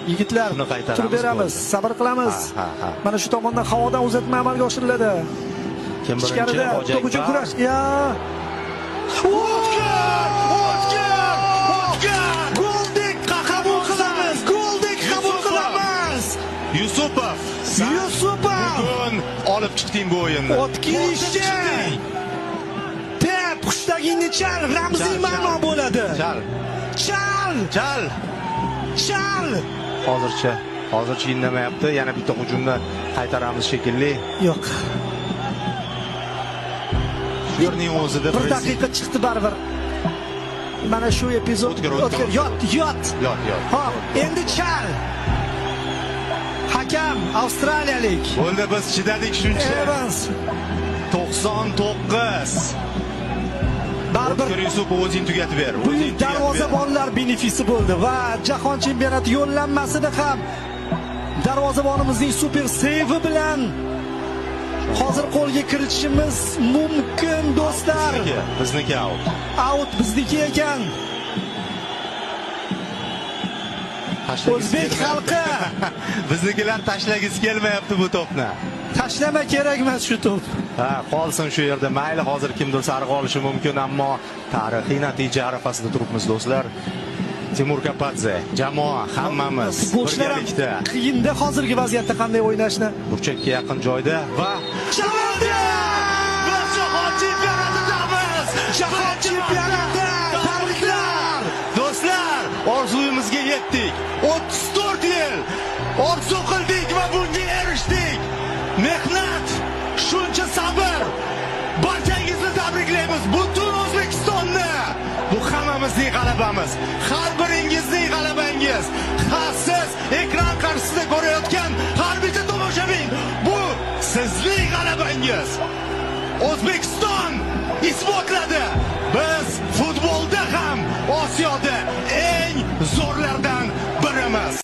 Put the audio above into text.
Yigitlar, turib beramiz, sabr qilamiz. Mana shu tomondan havodan uzatma amalga oshiriladi. Kim birinchi? To'p uchun kurash. Ya! O'tkir! O'tkir! O'tkir! Goldek qabul qilamiz. Goldek qabul qilamiz. Yusupov. Yusupov! Bugun olib chiqding bu o'yinni. O'tkir ishchi. Tep, hushtagingni chal, ramziy ma'no bo'ladi. Chal. Chal! Chal! Chal! Hozircha indamayapti. Yana bitta hujumni qaytaramiz shekilli. Yo'q. Shu yerning o'zida bir daqiqa chiqdi baribir. Mana shu epizod. O'tkir. Yot, yot. Yot, yot. Hop, endi chal. Hakam avstraliyalik. Bo'ldi, biz chidadik shuncha. Evans 99. Baribir Yusupov o'zing tugatib ber. Buyuk darvozabonlar benefisi bo'ldi va jahon chempionati yo'llanmasida ham darvozabonimizning super seyvi bilan hozir qo'lga kiritishimiz mumkin do'stlar. Bizniki out. Out bizniki ekan. O'zbek xalqi biznikilar tashlagisi kelmayapti bu to'pni. Tashlama kerak emas shu to'p. Ha, qolsin shu yerda. Mayli, hozir kimdir sariq olishi mumkin, ammo tarixiy natija arafasida turibmiz do'stlar. Timur Kapadze, jamoa, hammamiz birgalikda. Qiyinda hozirgi vaziyatda qanday o'ynashni? Burchakka yaqin joyda va chaldi! Biz jahon chempionatidamiz! Jahon chempionati! Tabriklar! Do'stlar, orzuyimizga yetdik. 34 yil orzu qildik va bunga erishdik. Mehnat, shuncha sabr. Barchangizni tabriklaymiz. Butun O'zbekistonni. Bu hammamizning g'alabamiz. Har biringizning g'alabangiz. Ha, siz ekran qarshisida ko'rayotgan har bitta tomoshabin, bu sizning g'alabangiz. O'zbekiston isbotladi. Biz futbolda ham Osiyoda eng zo'rlardan birimiz.